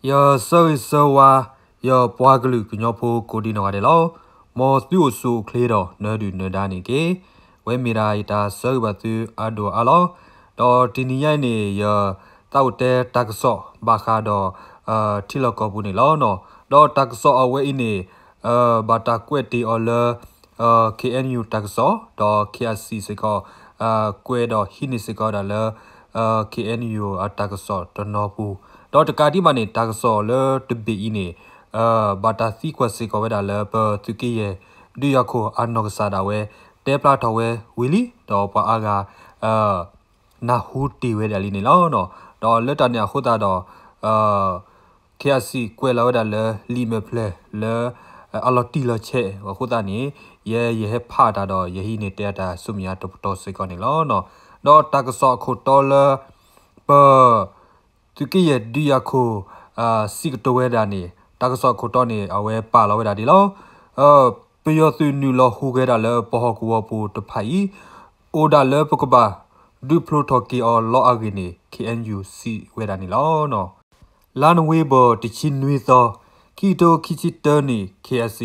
ယဆၢဂ့ၤဆၢဝါ ယပှၤကလုာ်ကညီဖိကိးဒံနီၢ်ဂၤဒဲးလီၤ. မ်သုအိၣ်ဆူၣ်အိၣ်ချ့ဒီးနၢၤဒုၣ်နၢၤဒါန့ၣ်တက့ၢ်. ဝဲမ့ၢ်ဒၣ်ယတၢ်ဆၢဂ့ၤဘၣ်သုအဒိၣ်အါလီၤ. ဒီးတနံၤညါအံၤန့ၣ် ယသးအိၣ်တဲတၢ်ကစီၣ်ဘၣ်ဃးဒီး ထံလီၢ်ကီၢ်ပူၤန့ၣ်လီၤ. ဒီးတၢ်ကစီၣ်အဝဲအံၤန့ၣ် ဘၣ်တၢ်ကွဲးတ့ၢ်အီၤလၢ KNU တၢ်ကစီၣ် ဒီး KIC စ့ၢ်ကီး ကွဲးဒီးဟံးန့ၢ်စ့ၢ်ကီးဝဲဒၣ်လၢ KNU အတၢ်ကစီၣ်တနီၤပူၤ, ဒီးတကးဒံးဘၣ်န့ၣ် တၢ်ကစီၣ်လၢတဘ့ၣ်အံၤန့ၣ် ဘၣ်တၢ်သံကွၢ်စ့ၢ်ကီးဝဲဒၣ်လၢပသုးက့ယဲၢ်ဒုးယၤခိၣ်အနီၢ်ကစၢ်ဒၣ်ဝဲ တဲဖျါထီၣ်ဝဲဝံၤလံ, ဒီးပှၤအါဂၤ နၢ်ဟူတ့ၢ်ဝဲဒၣ်လံန့ၣ်လီၤ. ဒီးလၢတၢ်န့ၣ်အဃိသတးဒီး KIC ကွဲးလီၤဝဲဒၣ်လၢလံာ်မဲာ်ဖျၢၣ်လၢ အလီၤတံၢ်လီၤဆဲးအဃိသတးန့ၣ် ယဲယဟဲဖးတၢ်ဒီး ယဟံးန့ၢ်တဲအတၢ်ဆူမဲာ်ညါတပတီၢ်စ့ၢ်ကီးန့ၣ်လီၤ. ဒီးတၢ်ကစီၣ်အခိၣ်တီလၢ ပ သုးက့ယဲၢ်ဒုးယၤခိၣ် စံးကတိၤဝဲဒၣ်န့ၣ် တၢ်ကစီၣ်အခိၣ်တီန့ၣ် အဝဲပာ်လီၤဝဲဒၣ်ဒ်လီၤ. ပယီၤသုးနုာ်လီၤဟူးဂဲၤဒၣ်လၢပဟီၣ်ကဝီၤပူၤတဖၣ်အံၤ အိၣ်ဒၣ်လၢပကဘၣ်ဒုးဖျိထီၣ်က့ၤအီၤလီၤအဂ့ၢ်န့ၣ် KNU စံးဝဲဒၣ်န့ၣ်လီၤ. လါနိၣ်ဝ့ဘၢၣ် တဆံနွံသီ ခံကထိခံဆံတၢနံၣ် KIC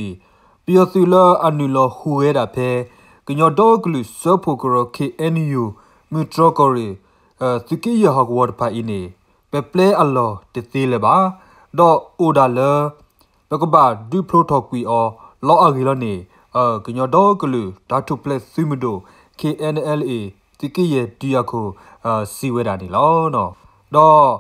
ပယီၤသုးလၢအနုာ်လီၤဟူးဂဲၤဒၣ်ဖဲ ကညီဒီကလုာ်စၢဖှိၣ်ကရၢ KNU မုၢ်တြီၢ်ကီၢ်ရ့ၣ် သုးက့ယဲၢ်ဟီၣ်ကဝီၤတဖၣ်အံၤန့ၣ် ပပျဲအလီၢ်တသ့လၢၤဘၣ်, ဒီးအိၣ်ဒၣ်လၢ ပကဘၣ်ဒုးဖျိထီၣ်ကွံာ်အီၤလီၤအဂ့ၢ်လီၤန့ၣ် ကညီဒီကလုာ်တၢ်ထူၣ်ဖျဲးသုးမုၢ်ဒိၣ် KNLA သုးက့ယဲၢ်ဒုးယၤခိၣ် စံးဝဲဒၣ်န့ၣ်လီၤ. ဒီး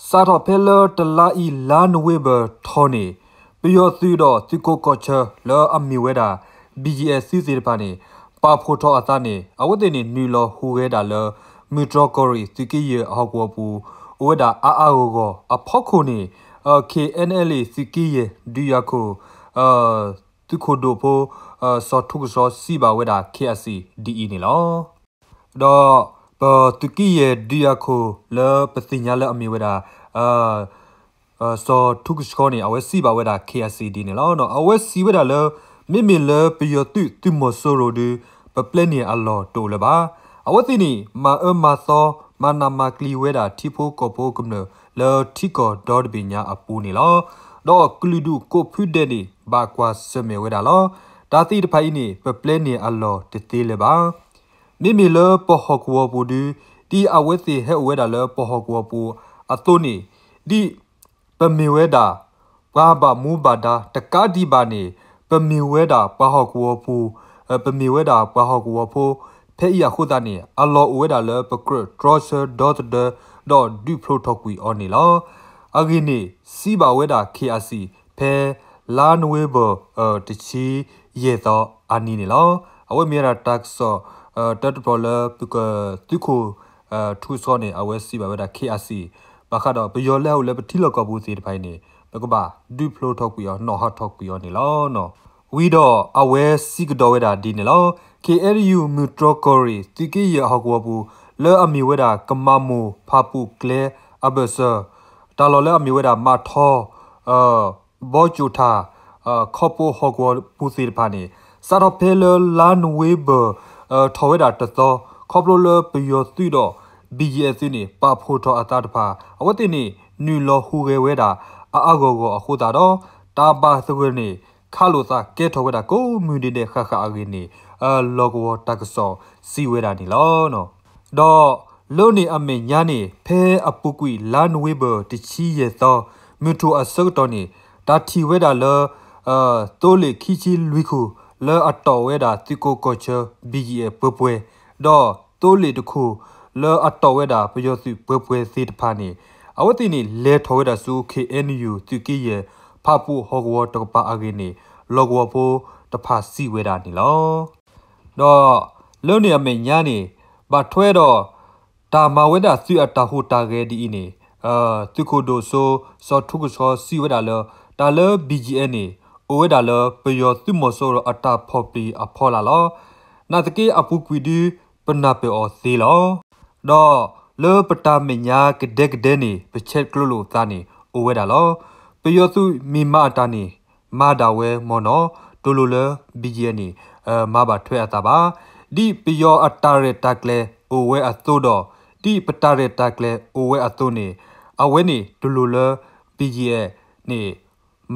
စးထီၣ်ဖဲလၢတလါအံၤ လါနိၣ်ဝ့ဘၢၣ်ထီၣ်န့ၣ် ပယီၤသုးဒီးသုးခိးကီၢ်ဆၢလၢအမ့ၢ်ဝဲဒၣ် BGF သုးသ့ၣ်တဖၣ်န့ၣ် ပာ်ဖှိၣ်ထီၣ်အသးန့ၣ် အဝဲသ့ၣ်န့ၣ် နုာ်လီၤဟူးဂဲၤဒၣ်လၢ မုၢ်တြီၢ်ကီၢ်ရ့ၣ် သုးက့ယဲၢ်ဟီၣ်ကဝီၤပူၤ အိၣ်ဝဲဒၣ်အါအါဂီၢ်ဂီၢ်အဖီခိၣ်န့ၣ် KNLA သုးက့ယဲၢ်ဒုးယၤခိၣ် သုးခိၣ်ဒိၣ်ဖိ စီၤထူကဆှီစံးဘၣ်ဝဲဒၣ် KIC ဒ်အံၤန့ၣ်လီၤ. ဒီးပသုးက့ယဲၢ်ဒုးယၤခိၣ်လၢပသ့ၣ်ညါလၢအမ့ၢ်ဝဲဒၣ် စီၤထူကဆှီန့ၣ် အဝဲစံးဘၣ်ဝဲဒၣ် KIC ဒ်န့ၣ်လီၤ. အဝဲစံးဝဲဒၣ်လၢ မ့မ့ၢ်လၢပယီၤသုးသုးမီၤစိရိၤဒီး ပပျဲန့ၢ်အလီၢ်တအိၣ်လၢၤဘၣ်. အဝဲသ့ၣ်န့ၣ် မၤအၢမၤသီ မၤနးမၤကျံၤဝဲဒၣ်ထံဖိကီၢ်ဖိကမျၢၢ် လၢထံကီၢ်ဒီတဘ့ၣ်ညါအပူၤန့ၣ်လီၤ. ဒီးကလုာ်ဒူၣ်ကိးဖုဒဲးန့ၣ် ဘၣ်ကွၢ်ဆၢၣ်မဲာ်ဝဲဒၣ်လီၤ. တၢ်သ့ၣ်တဖၣ်အံၤန့ၣ် ပပျဲန့ၢ်အလီၢ်တသ့လၢၤဘၣ်. မ့မ့ၢ်လၢပဟီၣ်ကဝီၤပူၤဒီး ဒ်အဝဲသ့ၣ်ဟဲအိၣ်ဝဲဒၣ်လၢပဟီၣ်ကဝီၤပူၤအသိးန့ၣ် ဒ် ပမ့ၢ်ဝဲဒၣ် ပှၤဘၣ်မူဘၣ်ဒါတကးဒံးဘၣ်န့ၣ် ပမ့ၢ်ဝဲဒၣ်ပှၤဟီၣ်ကဝီၤပူၤ ပမ့ၢ်ဝဲဒၣ်ပှၤဟီၣ်ကဝီၤဖိ ဖဲအံၤအဃိသတးန့ၣ် အလီၢ်အိၣ်ဝဲဒၣ်လၢပကြၢးတြီဆၢဒီသဒၢ ဒီးဒုးဖျိထီၣ်ကွံာ်အီၤန့ၣ်လီၤ. အဂ့ၢ်န့ၣ် စံးဘၣ်ဝဲဒၣ် KIC ဖဲလါနိၣ်ဝ့ဘၢၣ် တဆံယဲၢ်သီအနံၤန့ၣ်လီၤ. အဝဲမ့ၢ်ဝဲဒၣ်တၢ်ကစီၣ် တၢတဖျၢၣ်လၢ ပကသုးခိၣ် ထူကဆှီန့ၣ် အဝဲစံးဘၣ်ဝဲဒၣ် KIC ဘၣ်ဃးဒီးပယီၤလၢအအိၣ်လၢပထံလီၢ်ကီၢ်ပူၤသ့ၣ်တဖၣ်အံၤန့ၣ် ပကဘၣ်ဒုးဖျိထီၣ်ကွံာ်အီၤ နီၣ်ဟးထီၣ်ကွံာ်အီၤန့ၣ်လီၤ. ဝံၤဒီးအဝဲစံးကဒီးဝဲဒၣ်ဒ်န့ၣ်လီၤ. KNU မုၢ်တြီၢ်ကီၢ်ရ့ၣ် သုးက့ယဲၢ်ဟီၣ်ကဝီၤပူၤ လၢအမ့ၢ်ဝဲဒၣ် ကမၤမိၢ်ဖၣ်ပူၣ်ကျဲအဘၢၣ်စၢၤ တၢ်လီၢ်လၢအမ့ၢ်ဝဲဒၣ် မးထီ ဘီကၠိၣ်ထၣ် ခီဖျိဟီၣ်ကဝီၤပူၤသ့ၣ်တဖၣ်န့ၣ် စးထီၣ်ဖဲလၢလါနိၣ်ဝ့ဘၢၣ် ထီၣ်ဝဲဒၣ်တသီ ခီဖျိလၢပယီၤသုးဒီး BGF သုးန့ၣ် ပာ်ဖှိၣ်ထီၣ်အသးတဖၣ် အဝဲသ့ၣ်န့ၣ် နုာ်လီၤဟူးဂဲၤဝဲဒၣ် အါအါဂီၢ်ဂီၢ်အဃိသတးဒီး တၢ်ဘၣ်သဂၢၢ်န့ၣ် ခးလိာ်သးကဲထီၣ်ဝဲဒၣ်ကိးမုၢ်ဒဲးဒဲးဃၣ်ဃၣ်အဂ့ၢ်န့ၣ် လီၢ်ကဝီၤတၢ်ကစီၣ်စံးဝဲဒၣ်န့ၣ်လီၤ. ဒီးလၢန့ၣ်အမဲာ်ညါန့ၣ် ဖဲအပူၤကွံာ်လါနိၣ်ဝ့ဘၢၣ်တဆံယဲၢ်သီ မုၢ်ထူၣ်အဆၢကတီၢ်န့ၣ် တၢ်ထံၣ်ဝဲဒၣ်လၢ သိလ့ၣ်ခံဆံလွံၢ်ခိၣ် လၢအတီၢ်ဝဲဒၣ်သုးခိးကီၢ်ဆၢ BGF ပှဲၤပှဲၤ, ဒီးသိလ့ၣ်တခိၣ် လၢအတီၢ်ဝဲဒၣ်ပယီၤသုးပှဲၤပှဲၤသ့ၣ်တဖၣ်န့ၣ် အဝဲသ့ၣ်န့ၣ် လဲၤထီၣ်ဝဲဒၣ်ဆူ KNU သုးက့ယဲၢ် ဖၣ်ပူၣ်ဟီၣ်ကဝီၤတကပၤအဂ့ၢ်န့ၣ် လီၢ်ကဝီၤဖိတဖၣ်စံးဝဲဒၣ်န့ၣ်လီၤ. ဒီးလၢန့ၣ်အမဲာ်ညါန့ၣ် ဘၣ်ထွဲဒီး တၢ်မၤဝဲဒၣ်သုးအတၢ်ဟူးတၢ်ဂဲၤဒ်အံၤန့ၣ် သုးခိၣ်ဒိၣ်စိ စီၤထူကဆှီစံးဝဲဒၣ်လၢ တၢ်လၢ BGF န့ၣ် အိၣ်ဝဲဒၣ်လၢပယီၤသုးမီၤစိရိၤအတၢ်ဖီၣ်ပျံၤအဖီလာ်လီၤ. နာ်သက့အပူၤကွံာ်ဒု ပနၢ်ပၢၢ်အီၤသ့လီၤ. ဒီးလၢပတၢ်မဲာ်ညါကဒဲကဒဲန့ၣ် ပဆဲးကျိးလိာ်သးန့ၣ် အိၣ်ဝဲဒၣ်လီၤ. ပယီၤသုးမ့ၢ်မၤအတၢ်န့ၣ် မၤဒၣ်ဝဲမ်နီၤ တလိၣ်လၢ BGF န့ၣ် မၤဘၣ်ထွဲအသးဘၣ်. ဒ်ပယီၤအတၢ်ရဲၣ်တၢ်ကျဲၤအိၣ်ဝဲအသိးဒီး ဒ်ပတၢ်ရဲၣ်တၢ်ကျဲၤအိၣ်ဝဲအသိးန့ၣ် အဝဲန့ၣ်တလိၣ်လၢ BGF န့ၣ်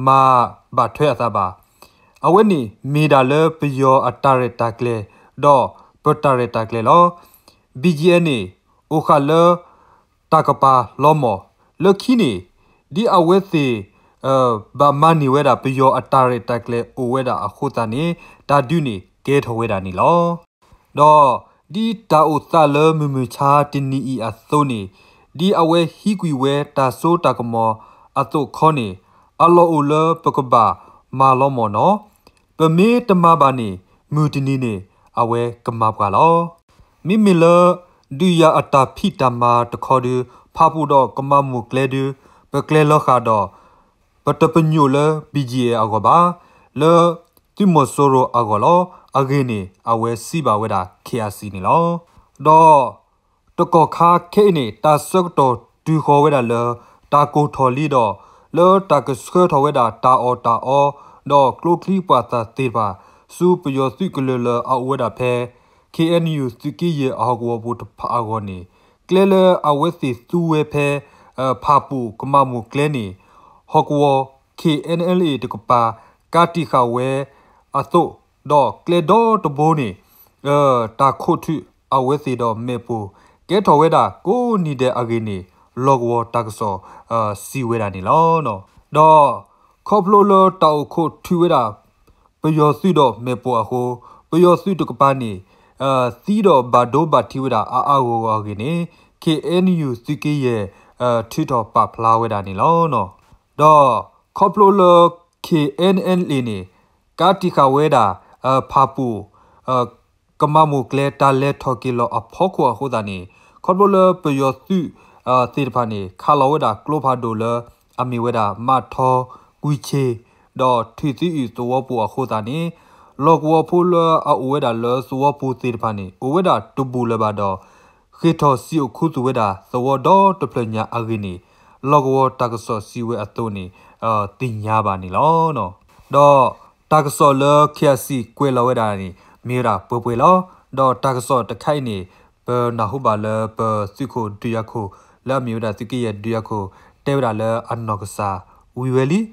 မၤဘၣ်ထွဲအသးဘၣ်. အဝဲန့ၣ်မ့ၢ်ဒၣ်လၢပယီၤအတၢ်ရဲၣ်တၢ်ကျဲၤ ဒီးပတၢ်ရဲၣ်တၢ်ကျဲၤလီၤ. BGF န့ၣ် အိၣ်ဃာ်လၢ တၢ်ကပၤလီၤမီၢ် လၢခံန့ၣ် ဒ်အဝဲသ့ၣ် ဘၣ်မၤန့ၢ်ဝဲဒၣ်ပယီၤအတၢ်ရဲၣ်တၢ်ကျဲၤအိၣ်ဝဲဒၣ်အဃိသတးန့ၣ် တၢ်ဒုးန့ၣ်ကဲထီၣ်ဝဲဒၣ်န့ၣ်လီၤ. ဒီးဒ်တၢ်အိၣ်သးလၢမုၢ်မုၢ်ဆါတနံၤအံၤအသိးန့ၣ် ဒ်အဝဲဟံးကွံာ်ဝဲတၢ်စိတၢ်ကမီၤအသိးခီန့ၣ် အလီၢ်အိၣ်လၢပကဘၣ်မၤလီၤမီၢ်နီၤ. ပမ့ၢ်တမၤဘၣ်န့ၣ် မုၢ်တနံၤန့ၣ် အဝဲကမၤပှၤလီၤ. မ့မ့ၢ်လၢ ဒုးယၤအတၢ်ဖံးတၢ်မၤတခီဒု ဖၣ်ပူၣ်ဒီးကမၤမိၢ်ကျဲဒု ပကျဲၤလီၤဃာ်ဒီး ပတပညိၣ်လၢ BGF အဂီၢ်ဘၣ်, လၢသုးမီၤစိရိၤအဂီၢ်လီၤ. အဂ့ၢ်န့ၣ် အဝဲစံးဘၣ်ဝဲဒၣ် KIC န့ၣ်လီၤ. ဒီးတကီၢ်ခါခဲအံၤန့ၣ် တၢ်ဆၢကတီၢ်တုၤဃီၤဝဲဒၣ်လၢ တၢ်ကိၢ်ထီၣ်လံဒီး လၢတၢ်ကဆှၢထီၣ်ဝဲဒၣ်တၢ်အီၣ်တၢ်အီ ဒီးကျိချံပှာ်သၣ်သ့ၣ်တဖၣ် ဆူပယီၤသုးကလၢၤလၢအအိၣ်ဝဲဒၣ်ဖဲ KNU သုးက့ယဲၢ်အဟီၣ်ကဝီၤပူၤတဖၣ်အဂီၢ်န့ၣ် ကျဲလၢအဝဲသ့ၣ်သူဝဲဖဲ ဖၣ်ပူၣ်ကမၤမိၢ်ကျဲန့ၣ် ဟီၣ်ကဝီၤ KNLA တကပၤ ကးတံာ်ဃာ်ဝဲအသိး ဒီးကျဲဒီတဘိန့ၣ် တၢ်ခိးထုးအဝဲသ့ၣ်ဒီးမ့ၣ်ပိၢ် ကဲထီၣ်ဝဲဒၣ်ကိးနံၤဒဲးအဂ့ၢ်န့ၣ် လီၢ်ကဝီၤတၢ်ကစီၣ် စံးဝဲဒၣ်န့ၣ်လီၤ. ဒီးခီဖျိလၢတၢ်အိၣ်ခိးထုးဝဲဒၣ် ပယီၤသုးဒီးမ့ၣ်ပိၢ်အဃိ ပယီၤသုးတကပၤန့ၣ် သံဒီးဘၣ်ဒိဘၣ်ထံးဝဲဒၣ်အါအါဂီၢ်ဂီၢ်အဂ့ၢ်န့ၣ် KNU သုးက့ယဲၢ် ထုးထီၣ်ပာ်ဖျါဝဲဒၣ်န့ၣ်လီၤ. ဒီးခီဖျိလၢ KNLA န့ၣ် ကးတံာ်ဃာ်ဝဲဒၣ် ဖၣ်ပူၣ် ကမၤမိၢ်ကျဲတၢ်လဲၤထီၣ်က့ၤလီၤအဖီခိၣ်အဃိသတးန့ၣ် ခီဖျိလၢပယီၤသုးသ့ၣ်တဖၣ်န့ၣ် ခးလီၤဝဲဒၣ်ကျိဖးဒိၣ်လၢအမ့ၢ်ဝဲဒၣ် မးထီ ကွံာ်ဆ့ၣ် ဒီးထံၣ်သံအုၣ်သဝီပူၤအဃိသတးန့ၣ် လီၢ်ကဝီၤဖိလၢအအိၣ်ဝဲဒၣ်လၢသဝီပူၤသ့ၣ်တဖၣ်န့ၣ် အိၣ်ဝဲဒၣ်တဘူၣ်လၢၤဘၣ်ဒီး ဃ့ၢ်ထီၣ်စံၣ်အိၣ်ခူသူၣ်ဝဲဒၣ်သဝီဒီတဖျၢၣ်ညါအဂ့ၢ်န့ၣ် လီၢ်ကဝီၤတၢ်ကစီၣ်စံးဝဲအသိးန့ၣ် သ့ၣ်ညါဘၣ်န့ၣ်လီၤ. ဒီးတၢ်ကစီၣ်လၢ KIC ကွဲးလီၤဝဲဒၣ်န့ၣ် မ့ၢ်ဝဲဒၣ်ပှဲၤပှဲၤလီၤ. ဒီးတၢ်ကစီၣ်တခါအံၤန့ၣ် ပနၢ်ဟူဘၣ်လၢပသုးခိၣ်ဒုးယၤခိၣ် လၢအမ့ၢ်ဝဲဒၣ်သုးက့ယဲၢ်ဒုးယၤခိၣ် တဲဝဲဒၣ်လၢအနီၢ်ကစၢ်ဝံၤဝဲလံ. ဒီး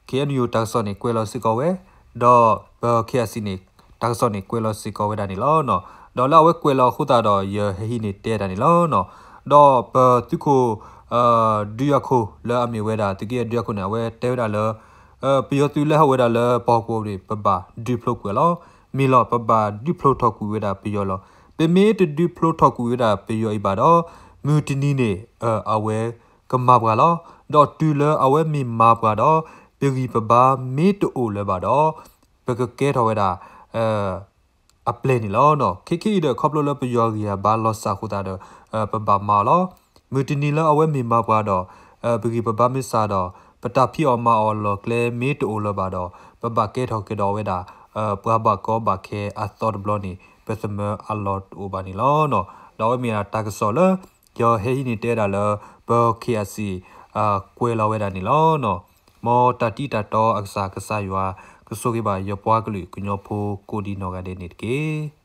KNU တၢ်ကစီၣ်န့ၣ်ကွဲးလီၤစ့ၢ်ကီးဝဲ, ဒီးပ KIC န့ၣ် တၢ်ကစီၣ်န့ၣ်ကွဲးလီၤစ့ၢ်ကီးဝဲဒၣ်န့ၣ်လီၤ. ဒီးလၢအဝဲကွဲးလီၤအဃိသတးဒီး ယဟဲဟံးန့ၢ်တဲတၢ်န့ၣ်လီၤ. ဒီးပသုးခိၣ် ဒုးယၤခိၣ် လၢအမ့ၢ်ဝဲဒၣ်သုးက့ယဲၢ်ဒုးယၤခိၣ်န့ၣ် အဝဲတဲဝဲဒၣ်လၢ ပယီၤသုးလၢဟးဝဲဒၣ်လၢပဟီၣ်ကဝီၤန့ၣ် ပဘၣ်ဒုးဖျိကွံာ်အီၤလီၤ. မ့ၢ်လီၤ ပဘၣ်ဒုးဖျိထီၣ်ကွံာ်ဝဲဒၣ်ပယီၤလီၤ. ပမ့ၢ်တဒုးဖျိထီၣ်ကွံာ်ဝဲဒၣ်ပယီၤအံၤဘၣ်ဒီး မုၢ်တနံၤန့ၣ် အဝဲကမၤပှၤလီၤ. ဒီးတုၤလၢအဝဲမ့ၢ်မၤပှၤဒီး ပဂံၢ်ပဘါမ့ၢ်တအိၣ်လၢၤဘၣ်ဒီး ပကကဲထီၣ်ဝဲဒၣ် အပျဲၢ်န့ၣ်လီၤ. ခဲခဲအံၤဒီး ခီဖျိလၢပယီၤဂံၢ်အဘါလီၤစၢ်အဃိသတးဒီး ပဘၣ်မၤအီၤလီၤ. မုၢ်တနံၤလၢအဝဲမ့ၢ်မၤပှၤဒီး ပဂံၢ်ပဘါမ့ၢ်စၢ်ဒီး ပတၢ်ဖံးအီၣ်မၤအီၣ်အလီၢ်အကျဲမ့ၢ်တအိၣ်လၢၤဘၣ်ဒီး ပဘၣ်ကဲထီၣ်ကဒီးဝဲဒၣ် ပှၤဘၣ်ကီဘၣ်ခဲအသီတဘျီန့ၣ် ပသးမၢအလီၢ်တအိၣ်ဘၣ်န့ၣ်လီၤ. ဒီးအဝဲမ့ၢ်ဒၣ်တၢ်ကစီၣ်လၢ ယဟဲဟံးန့ၢ်တဲဒၣ်လၢ ပ KIC ကွဲးလီၤဝဲဒၣ်န့ၣ်လီၤ. မ်တၢ်တံၢ်တၢ်တီအကစၢ် ကစၢ်ယွၤ ကဆိၣ်ဂ့ၤဘၣ်ယပှၤကလုာ်ကညီဖိကိးဒံနီၢ်ဂၤဒဲးန့ၣ်တက့ၢ်.